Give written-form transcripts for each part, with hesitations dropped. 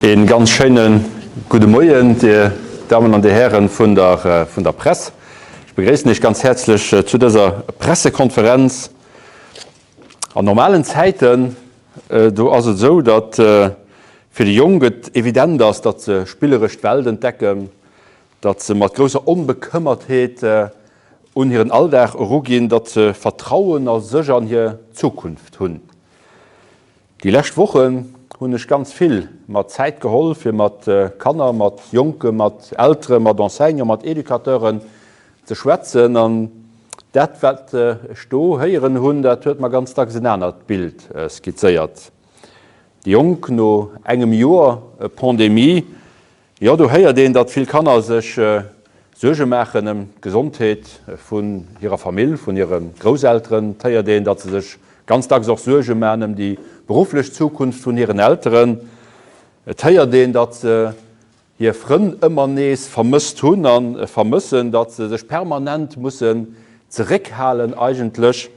Ee ganz schéine gudde Moien, Dir Dammen an Dir Hären vun der vun der Press. Ech begréissen Iech ganz häerzlech zu dëser Pressekonferenz. An normalen Zäiten, do ass et esou, datt fir déi Jonk et evident ass, datt se spilleresch d'Welt entdecken, datt se mat grousser Onbekëmmertheet un hiren Alldag eruginn, datt se Vertrauen a sech an hir Zukunft hunn. Déi lescht Wochen hunn ech ganz vill mer Zäit geholl, fir mat Kanner, mat Jonken, mat Elteren, mat Enseignanten, mat Educateuren ze schwätzen. An dat, wat ech do héieren hunn, dat huet mer ganz dacks en anert Bild skizzéiert. Déi Jonk no engem Joer Pandemie, Jo, do héiert een, datt vill Kanner sech Suerge maachen ëm d'Gesondheet vun hirer Famill, vun hire Grousselteren. Et héiert een, datt se sech ganz dacks och Suerge maachen ëm déi berufflech Zukunft vun hiren Elteren. Et héiert een, datt se hir Frënn ëmmer nees vermësst hunn a vermëssen, datt se sech permanent mussen zeréckhalen eigentlech,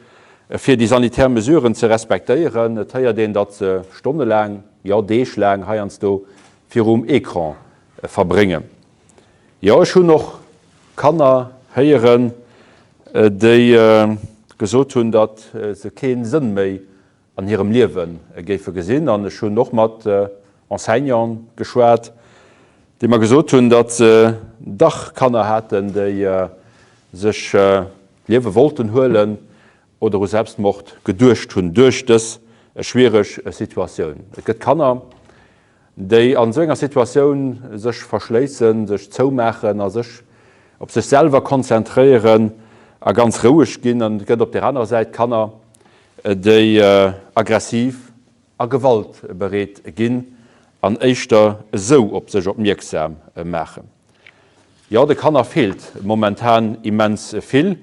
fir déi sanitär Mesuren ze respektéieren. Et héiert een, datt se stonnelaang, jo deeglaang heiansdo virum Ecran verbréngen. Jo, ech hunn och Kanner héieren, déi gesot hunn, datt se kee Sënn méi an hirem Liewe géife gesinn. An ech hunn och mat Enseignanten geschwat, déi mer gesot hunn, datt se dach Kanner haten, déi sech d'Liewe wollten huelen oder u Selbstmord geduecht hunn duerch dës schwiereg Situatioun. Et gëtt Kanner, déi an esou enger Situatioun sech verschléissen, sech zoumaachen a sech op sech selwer konzentréieren a ganz roueg ginn. An et gëtt op där anerer Säit Kanner, déi aggressiv a gewaltbereet ginn an éischter esou op sech opmierksam maachen. Jo, de Kanner feelt momentan immens vill.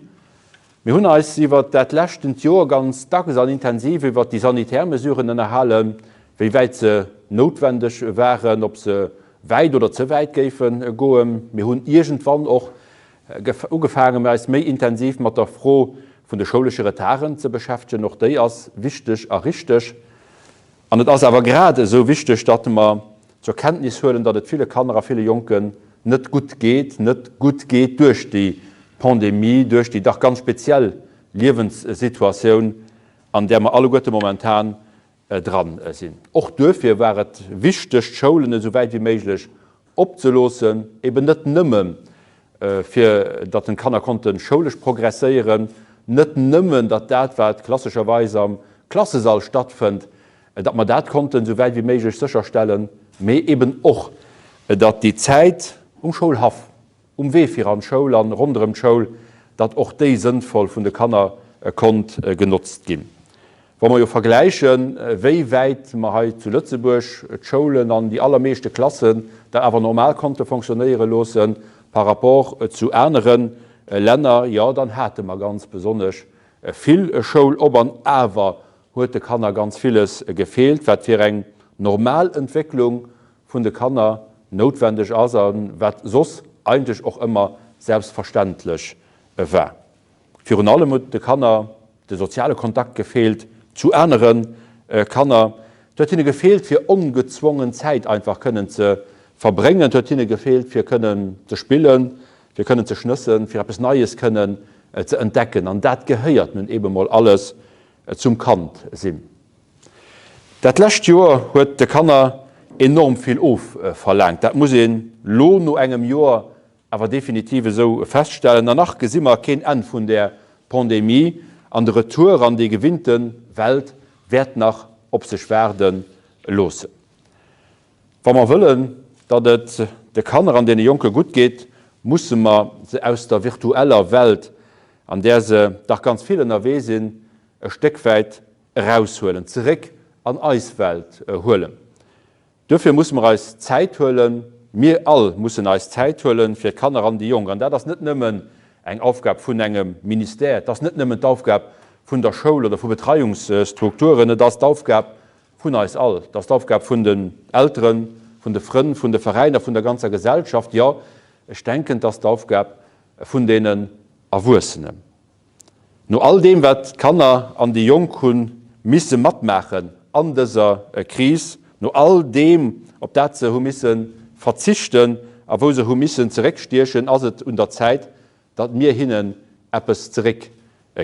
Mir hunn eis iwwert dat leschtent Joer ganz dacks an intensiv iwwert déi sanitär Mesuren ënnerhalen, wéi wäit se noutwendeg waren, ob se wäit oder ze wäit géife goen. Mir hunn iergendwann och ugefaangen, eis méi intensiv mat der Fro vun de schoulesche Retarden ze beschäftegen. Och déi ass wichteg a richteg. An et ass awer grad esou wichteg, datt mer zur Kenntnis huelen, datt et ville Kanner a ville Jonken net gutt geet, net gutt geet duerch déi Pandemie, duerch déi dach ganz speziell Liewenssituatioun, an där mer alleguerte momentan dran sinn. Och duerfir war et wichteg, d'Schoulen esou wäit wéi méiglech opzeloossen, eben net nëmme fir datt den Kanner konnte schoulesch progresséieren, net nëmmen datt dat wat klassescherweis am Klassesall stattfënnt, datt mer dat konnten esou wäit wéi méiglech sécherstellen, mee eben och datt déi Zäit um Schoulhaff, um Wee fir an d'Schoul an ronderëm d'Schoul, datt och déi sënnvoll vun de Kanner konnt genotzt ginn. Wa mer jo vergläichen, wéi wäit mer hei zu Lëtzebuerg d'Schoulen an déi allermeeschte Klassen da awer normal konnte fonctionnéiere loosse par rapport zu anere Länner, jo, dann hate mer ganz besonnesch vill Schoul op. An awer huet de Kanner ganz villes gefeelt, wat fir eng normal Entwécklung vun de Kanner noutwendeg ass a wat soss eigentlech och ëmmer selbstverständlech war. Virun allem huet de Kanner de soziale Kontakt gefeelt zu anere Kanner. Et huet hinne gefeelt, fir ongezwongen Zäit einfach kënnen ze verbréngen. Et huet hinne gefeelt, fir kënnen ze spillen, fir kënnen ze schnëssen, fir eppes Neies kënnen ze entdecken. An dat gehéiert nun eebe mol alles zum Kand sinn. Dat lescht Joer huet de Kanner enorm vill ofverlaangt. Dat muss een lo no engem Joer awer definitiv esou feststellen. An nach gesi mer keen Enn vun där Pandemie an de Retour an déi gewinnte Welt wäert nach op sech waarde loossen. Wa mer wëllen, datt et de Kanner an deene Jonke gutt geet, musse mer se aus der virtueller Welt, an där se dach ganz vill ënnerwee sinn, e Stéck wäit eraushuelen, zeréck an eis Welt huelen. Duerfir musse mer eis Zäit huelen, mir all mussen eis Zäit huelen fir d'Kanner an déi Jonk. An dat ass net nëmmen eng Aufgab vun engem Ministère, et ass net nëmmen d'Aufgab vun der Schoul oder vu Betreiungsstrukturen, et ass d'Aufgab vun eis all, et ass d'Aufgab vun den Elteren, vun de Frënn, vun de Veräiner, vun der ganzer Gesellschaft, jo, ech denken, et ass d'Aufgab vun deenen Erwuessenen. No all deem, wat d'Kanner an déi Jonk hu misse matmaachen an dëser Kris, No all deem, op dat se hu misse verzichten a wou se hu missen zeréckstiechen, ass et un der Zäit, datt mir hinnen eppes zeréck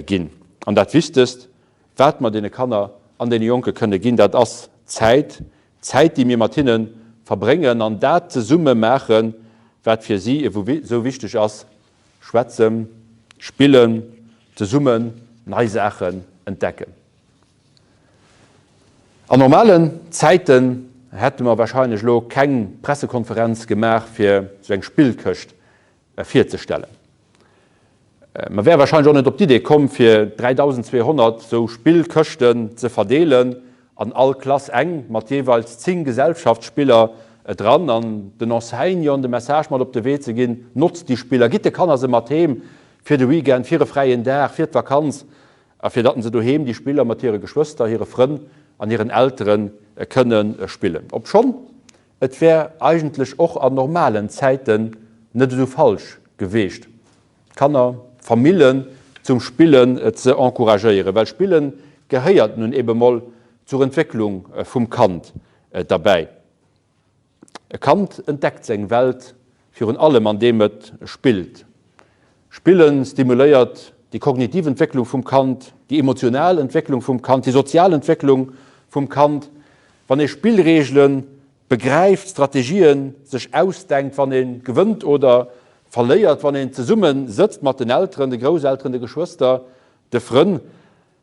ginn. An dat Wichtegst, wat mer deene Kanner an deene Jonke kënne ginn, dat ass Zäit, Zäit, déi mir mat hinne verbréngen an dat zesumme maachen, wat fir si esou wichteg ass, schwätzen, spillen, zesummen nei Saachen entdecken. An normalen Zäiten hätte mer wahrscheinlech elo keng Pressekonferenz gemaach, fir esou eng Spillkëscht virzestellen. Mer wäre wahrscheinlech och net op d'Idee komm, fir 3.200 esou Spillkëschten ze verdeelen, an all Klass eng, mat jeeweils 10 Gesellschaftsspiller dran, an den Enseignanten de Message mat op de Wee ze ginn, Notzt déi Spiller, gitt de Kanner se mat heem fir de Weekend, fir e fräien Dag, fir d'Vakanz, a fir datt se doheem déi Spiller mat hire Geschwëster, hire Frënn an hiren Eltere kënne spillen. Obschonn Et wär eigentlech och an normalen Zäiten net esou falsch geweecht, d'Kanner, d'Famillen zum Spillen ze encouragéieren, well Spillen gehéiert nun ebe mol zur Entwécklung vum Kand derbäi. E Kand entdeckt seng Welt virun allem an deem et spillt. Spillen stimuléiert déi kognitiv Entwécklung vum Kand, déi emotional Entwécklung vum Kand, déi sozial Entwécklung vum Kand. Wann ee Spillreegele begräift, Strategien sech ausdenkt, wann ee gewënnt oder verléiert, wann een zesumme sëtzt mat den Elteren, de Grousselteren, de Geschwëster, de Frënn.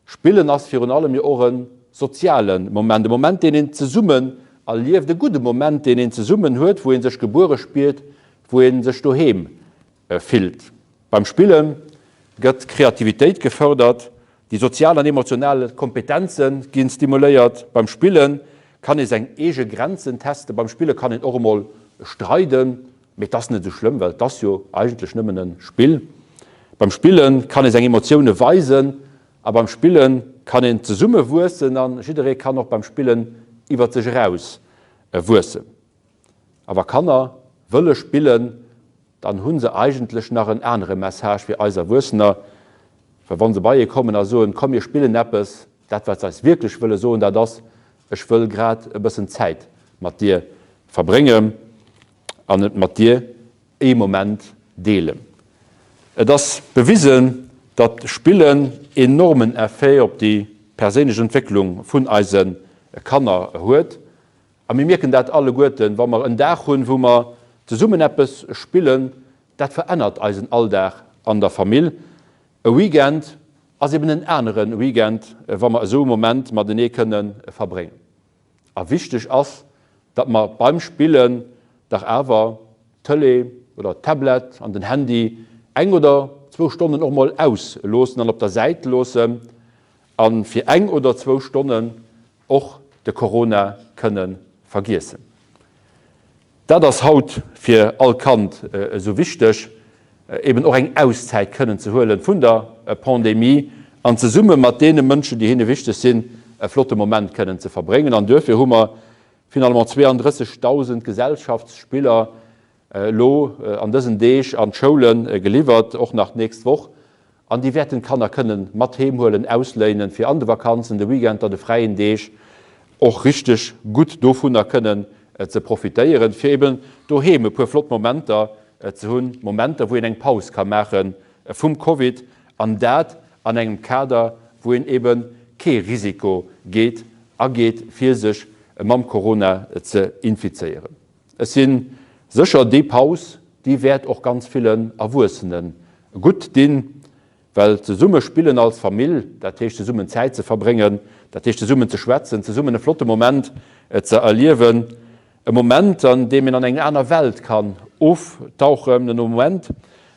Spillen ass virun allem jo och e soziale Moment, e Moment, deen een zesummen erlieft, e gudde Moment, deen een zesummen huet, wou ee sech gebuere spiert, wou ee sech doheem fillt. Beim Spille gëtt Kreativitéit gefërdert, déi sozial an emotional Kompetenze gi stimuléiert. Beim Spille kann ee seng eege Grenzen testen, beim Spille kann een och emol streiden, mee et ass net esou schlëmm, well et ass jo eigentlech nëmmen e Spill. Beim Spille kann ee seng Emotioune weisen a beim Spille kann een zesumme wuessen a jidderee kann och beim Spillen iwwer sech eraus wuessen. A wa Kanner wëlle spillen, dann hu se eigentlech nach en anere Message fir eis Erwuessener, well wa se bei ee kommen a soen, komm mir spillen eppes, dat wat se eis wierklech wëlle soen, dat ass, ech wëll grad e bëssen Zäit mat dir verbréngen an et mat dir ee Moment deelen. Et ass bewisen, datt Spillen enormen Effet op déi perséinlech Entwécklung vun eise Kanner huet. A mir mierken dat alleguerten, wa mer en Dag hunn, wou mer zesummen eppes spillen, dat verännert eisen Alldag an der Famill. E Weekend ass eben en anere Weekend, wa mer esou e Moment matenee kënne verbréngen. A wichteg ass, datt mer beim Spillen dach awer d'Tëlee oder d'Tablett an den Handy eng oder zwou Stonnen och mol ausloossen an op der Säit loossen a fir eng oder zwou Stonnen och de Corona kënne vergiessen. Dat ass haut fir all Kand esou wichteg, eben och eng Auszäit kënnen ze huelen vun der Pandemie an zesumme mat deene Mënschen, déi hinne wichteg sinn, e flotte Moment kënnen ze verbréngen. An duerfir hu mer finalement 32.000 Gesellschaftsspiller elo an dësen Deeg an d'Schoule geliwwert, och nach d'nächst Woch. An déi wäerten d'Kanner kënnen mat heem huelen, ausléinen, fir an de Vakanzen, de Weekender, de fräien Deeg och richteg gutt dovunner kënnen ze profitéieren, fir eben doheem e puer flott Momenter ze hunn, Momenter, wou een eng Paus ka maache vum Covid, an dat an engem Kader, wou een ebe kee Risiko geet, ageet, fir sech mam Corona ze infizéieren. Ech si sécher, déi Paus, déi wäert och ganz villen Erwuessene gutt dinn, well zesumme spillen als Famill, dat heescht zesummen Zäit ze verbréngen, dat heescht zesummen ze schwätzen, zesummen e flotte Moment ze erliewen, e Moment, an deem een an eng aner Welt kann oftauchen, en Moment,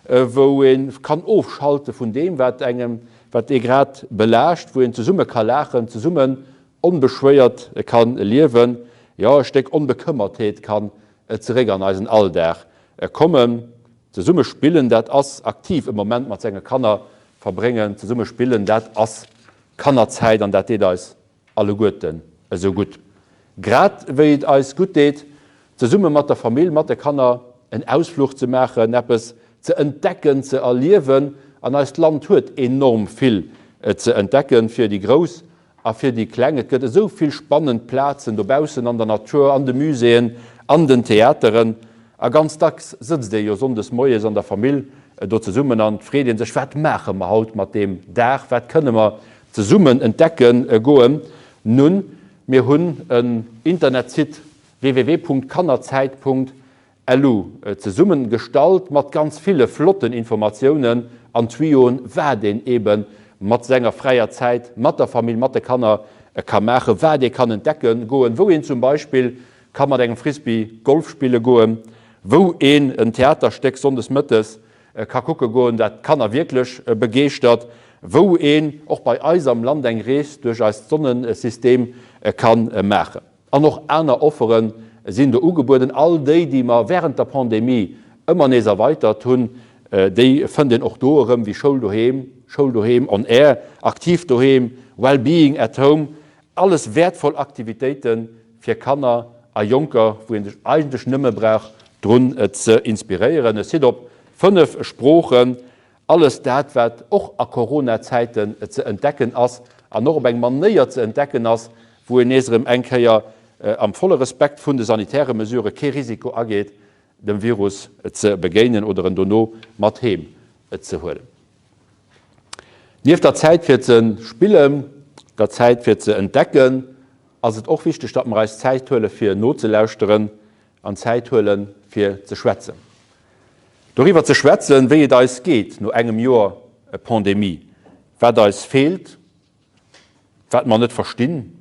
wou ee kann ofschalte vun deem, wat engem, wat ee grad belaascht, wou een zesumme ka laachen, zesummen onbeschwéiert kann liewen, jo e Stéck Onbekëmmertheet kann zeréck an eisen Alldag kommen. Zesumme spillen, dat ass aktiv e Moment mat senge Kanner verbréngen. Zesumme spillen, dat ass Kannerzäit an dat deet eis alleguerten esou gutt. Grad wéi et eis gutt deet, zesumme mat der Famill, mat de Kanner en Ausfluch ze maachen, eppes ze entdecken, ze erliewen. An eist Land huet enorm vill ze entdecken, fir déi Grouss. a fir déi Kleng. Et gëtt esou vill spannend Plazen dobaussen an der Natur, an de Muséeën, an den Theateren. A ganz dacks sëtzt ee jo sonndes moies an der Famill do zesummen an et freet ee sech, Wat maache mer haut mat deem Dag? Wat kënne mer zesummen entdecke goen? Nun, mir hunn en Internetsite www.kannerzäit. Lu zesummen gestallt mat ganz ville flotten Informatiounen an Tuyoen wat een eben mat senger fräier Zäit mat der Famill, mat de Kanner ka maachen, wat ee kann entdecken goen, wou een zum Beispill ka mat engem Frisbee Golf spille goen, wou een en Theaterstéck sonndes mëttes ka kucke goen, dat d'Kanner wierklech begeeschtert, wou een och bei eis am Land eng Rees duerch eist Sonnesystem ka maachen. An och aner Offere sinn do ugebueden. All déi, déi mer wärend der Pandemie ëmmer nees erweitert hunn, déi fënnt een och do erëm, wéi Schoul doheem, Schoul doheem on air, Aktiv doheem, Well-being at home. Alles wäertvoll Aktivitéite fir Kanner a Jonker, wou ee sech eigentlech nëmme brauch drun ze inspiréieren. E Site op 5 Sproochen. Alles dat, wat och a Corona-Zäiten ze entdecken ass an och op eng Manéier ze entdecken ass, wou een nees erëm eng Kéier am volle Respekt vun de sanitäre Mesurë kee Risiko ageet, dem Virus ze begéinen oder en dono mat heem ze huelen. Nieft der Zäit fir ze spillen, der Zäit fir ze entdecken, ass et och wichteg, datt mer eis Zäit huele fir nozelauschteren an Zäit huele fir ze schwätzen. Doriwwer ze schwätzen, wéi et eis geet no engem Joer Pandemie, wat eis feelt, wat mer net verstinn,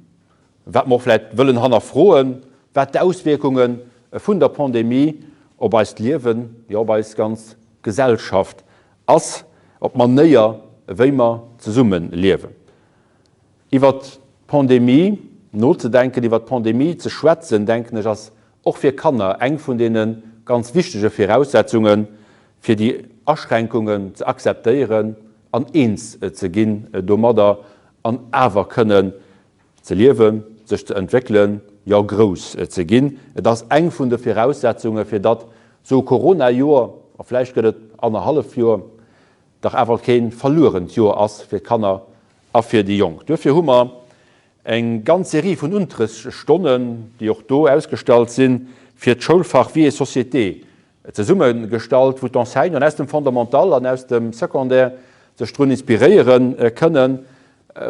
wat mer och vläicht wëllen hannerfroen, wat d'Auswierkunge vun der Pandemie op eist Liewen, jo op eis ganz Gesellschaft ass, op d'Manéier wéi mer zesumme liewen. Iwwert d'Pandemie nozedenken, iwwert d'Pandemie ze schwätzen, denken ech, ass och fir Kanner eng vun deene ganz wichtege Viraussetzungen, fir déi Aschränkungen ze akzeptéieren an eens ze ginn domadder an awer kënnen ze liewen, sech ze entwéckelen, jo grouss ze ginn. Et ass eng vun de Viraussetzungen, fir datt esou e Corona-Joer, a vläicht gëtt et annerhallef Joer, dach awer kee verluerent Joer ass fir d'Kanner a fir déi Jonk. Duerfir hu mer eng ganz Serie vun Unterrichtsstonnen, déi och do ausgestallt sinn, fir d'Schoulfach Vie et Société zesummegestallt, wou d'Enseignanten aus dem Fondamental an aus dem Secondaire sech drun inspiréiere kënnen,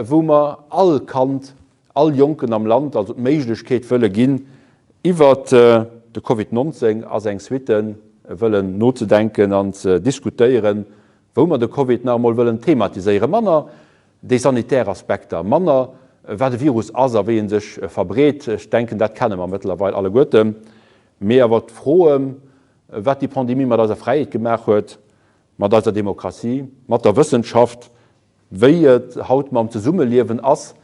wou mer all Kand, all Jonken am Land also d'Méiglechkeet wëlle ginn, iwwert de Covid 19 a seng Suitte wëllen nozedenken an ze diskutéieren, wou mer de Covid nach emol wëllen thematiséieren, manner déi sanitär Aspekter, manner wat e Virus ass a wéi e sech verbreet, ech denken dat kenne mer mëttlerweil alleguerten, mee awer d'Froe wat déi Pandemie mat eiser Fräiheet gemaach huet, mat eiser Demokratie, mat der Wëssenschaft, wéi et haut mam Zesummeliewen ass,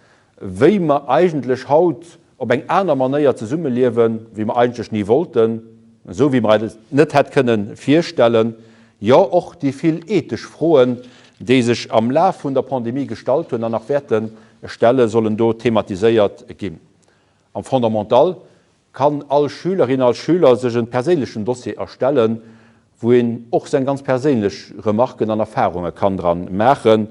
wéi mer eigentlech haut op eng aner Manéier zesummeliewen, wéi mer eigentlech ni wollten, esou wéi mer eis et net hätt kënnen virstellen, jo och déi vill ethesch Froen, déi sech am Laf vun der Pandemie gestallt hunn an nach wäerte stellen, sollen do thematiséiert ginn. Am Fondamental kann all Schülerin, all Schüler sech e perséinlechen Dossier erstellen, wou een och seng ganz perséinlech Remarken an Erfarunge kann dran maachen,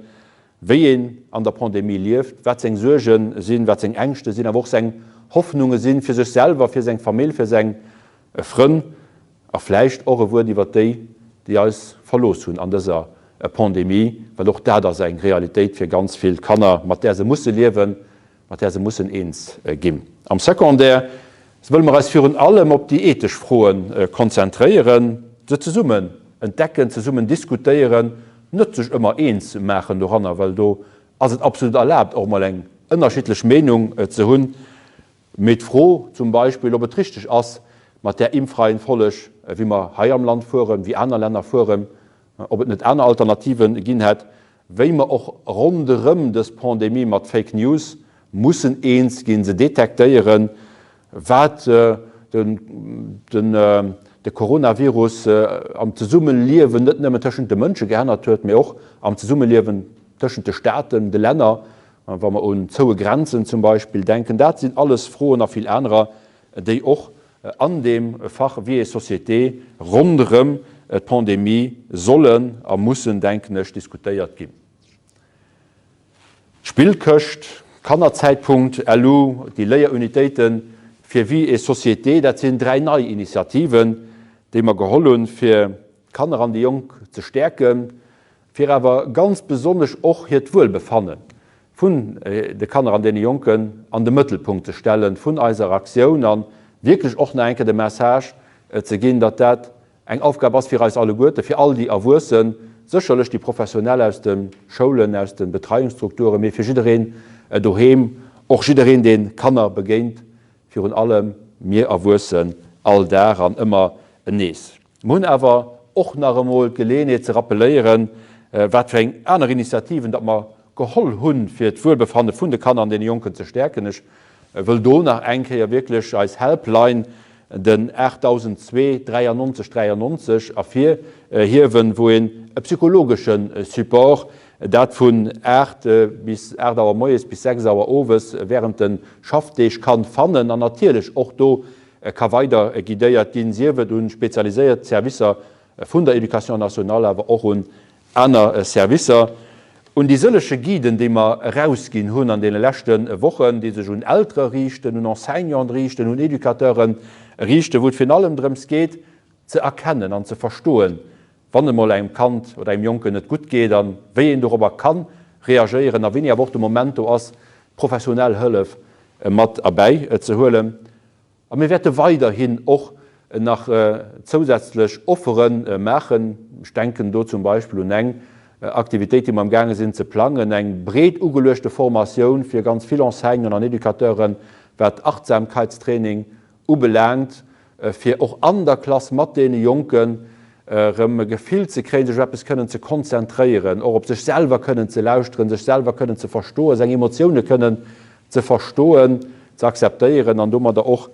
wéi een an der Pandemie lieft, wat seng Suerge sinn, wat seng Ängschte sinn, awer och seng Hoffnunge sinn, fir sech selwer, fir seng Famill, fir seng Frënn a vläicht och e Wuert iwwert déi, déi eis verlooss hunn an dëser Pandemie, well och dat ass eng Realitéit fir ganz vill Kanner, mat där se musse liewen. mat där se mussen eens ginn. Am Secondaire wëlle mer eis virun allem op déi ethesch Froe konzentréieren, se zesummen entdecken, zesummen diskutéieren, net sech ëmmer eens maachen doranner, well do ass et absolut erlaabt, och mol eng ënnerschiddlech Meenung ze hunn, mee d'Fro zum Beispill, ob et richteg ass, mat där Impfreihenfolleg, wéi mer hei am Land fueren, wéi aner Länner fueren, ob et net aner Alternative ginn hätt, wéi mer och ronderëm dës Pandemie mat Fake News mussen eens ginn, se detektéieren, wat de Coronavirus am Zesummeliewen net nëmmen tëschent de Mënsche geännert huet, mee och am Zesummeliewen tëschent de Staaten, de Länner, wa mer un zoue Grenzen zum Beispill denken. Dat sinn alles Froen a vill anerer, déi och an deem Fach Vie et société ronderëm d'Pandemie sollen a mussen, denken ech, diskutéiert ginn. D'Spillkëscht. Kannerzäit.lu, déi Léierunitéite fir Vie et Société, dat sinn 3 nei Initiativen, déi mer geholl hunn, fir d'Kanner an déi Jonk ze stäerken, fir awer ganz besonnesch och hiert Wuelbefanne vun de Kanner an deene Jonken an de Mëttelpunkt ze stelle vun eiser Aktioun a wierklech och nach eng Kéier de Message ze ginn, datt dat eng Aufgab ass fir eis alleguerte, fir all déi Erwuessen, sécherlech déi Professionell aus de Schoulen, aus de Betreiungsstrukturen, mee fir jiddereen doheem, och jiddereen, dee Kanner begéint, virun allem mir Erwuessen all Dag an ëmmer nees. Mer hunn awer och nach emol d'Geleeënheet ze rappeléieren, wat fir eng aner Initiativen datt mer geholl hunn, fir d'Wuelbefanne vun de Kanner an deene Jonken ze stäerken. Ech wëll do nach eng Kéier wierklech eis Helpline, den 8002 93 93, ervirhiewen, wou een e psychologesche Support, dat vun 8 bis 8 Auer moies bis 6 Auer owes während de Schaffdeeg kann fannen an natierlech och do ka weider guidéiert ginn, sief et un spezialiséiert Servicer vun der Éducation nationale, awer och un aner Servicer, un déi sëllege Guiden, déi mer erausginn hunn an deene leschte Wochen, déi sech un Eltere riichten, un Enseignanten riichten, un Educateure riichten, wou et virun allem drëms geet, ze erkennen an ze verstoen, wann et mol engem Kand oder engem Jonken net gutt geet a wéi een dorobber ka reagéieren a wéini awer och de Moment do ass, professionell Hëllef mat erbäi ze huelen. A mir wäerte weiderhin och nach zousätzlech Offere maachen. Ech denken do zum Beispill un eng Aktivitéit, déi mer amgaange sinn ze plangen, eng breet ugeluechte Formatioun fir ganz vill Enseignanten an Educateuren, wat Achtsamkeitstraining ubelaangt, fir och an der Klass mat deene Jonken erëm e Gefill ze kréien, sech op eppes kënnen ze konzentréieren, och op sech selwer kënnen ze lauschteren, sech selwer kënnen ze verstoen, seng Emotioune kënnen ze verstoen, ze akzeptéieren an domadder och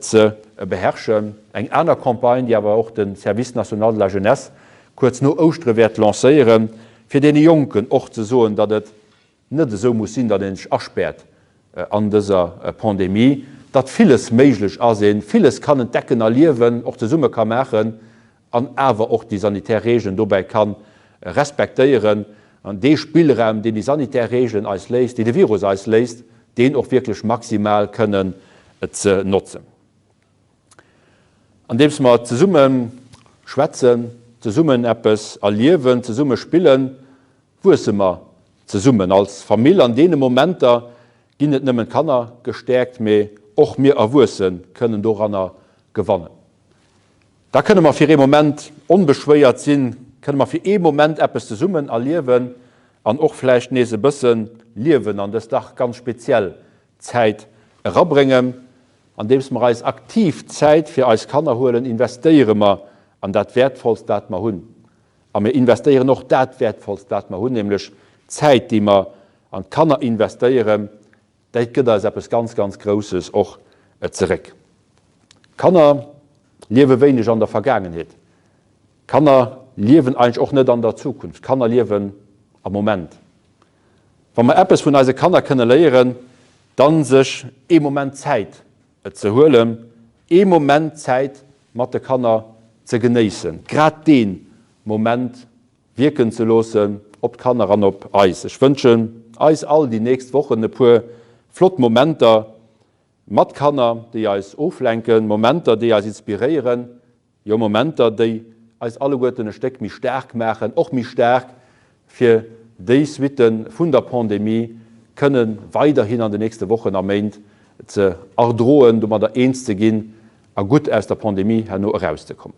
ze beherrschen. Eng aner Campagne, déi awer och de Service national de la jeunesse kuerz no Ouschtere wäert lancéieren, fir deene Jonken och ze soen, datt et net esou muss sinn, datt ee sech aspäert an dëser Pandemie, datt villes méiglech ass, ee villes kann entdecken, erliewen, och zesumme ka maachen an awer och déi sanitär Regeln dobäi ka respektéieren an dee Spillraum, deen déi sanitär Regeln eis léisst, déi de Virus eis léisst, deen och wierklech maximal kënnen ze notzen. Andeems mer zesumme schwätzen, zesummen eppes erliewen, zesumme spillen, wuesse mer zesummen als Famill. An deene Momenter ginn net nëmmen d'Kanner gestäerkt, mee och mir Erwuesse kënnen doranner gewannen. Da kënne mer fir ee Moment onbeschwéiert sinn, kënne mer fir ee Moment eppes zesummen erliewen an och vläicht nees e bësse Liewen an dës dach ganz speziell Zäit erabréngen. Andeems mer eis aktiv Zäit fir eis Kanner huelen, investéiere mer an dat Wäertvollst, dat mer hunn. A mir investéieren och dat Wäertvollst, dat mer hunn, nämlech d'Zäit, déi mer an d'Kanner investéieren. Dat gëtt eis eppes ganz, ganz Grousses och zeréck. Kanner liewe wéineg an der Vergaangenheet. Kanner liewen eigentlech och net an der Zukunft. Kanner liewen am Moment. Wa mer eppes vun eise Kanner kënne léieren, dann sech ee Moment Zäit ze huelen, ee Moment Zäit mat de Kanner ze genéissen, grad dee Moment wierken ze loossen op d'Kanner an op eis. Ech wënschen eis all déi nächst Wochen e puer flott Momenter mat Kanner, déi eis oflenken, Momenter, déi eis inspiréieren, jo Momenter, déi eis alleguerten e Stéck méi staark maachen, och méi staark fir déi Suitte vun der Pandemie kënne weiderhin an de nächste Wochen a Méint ze erdroen, domadder eens ze ginn a gutt aus der Pandemie herno erauszekommen.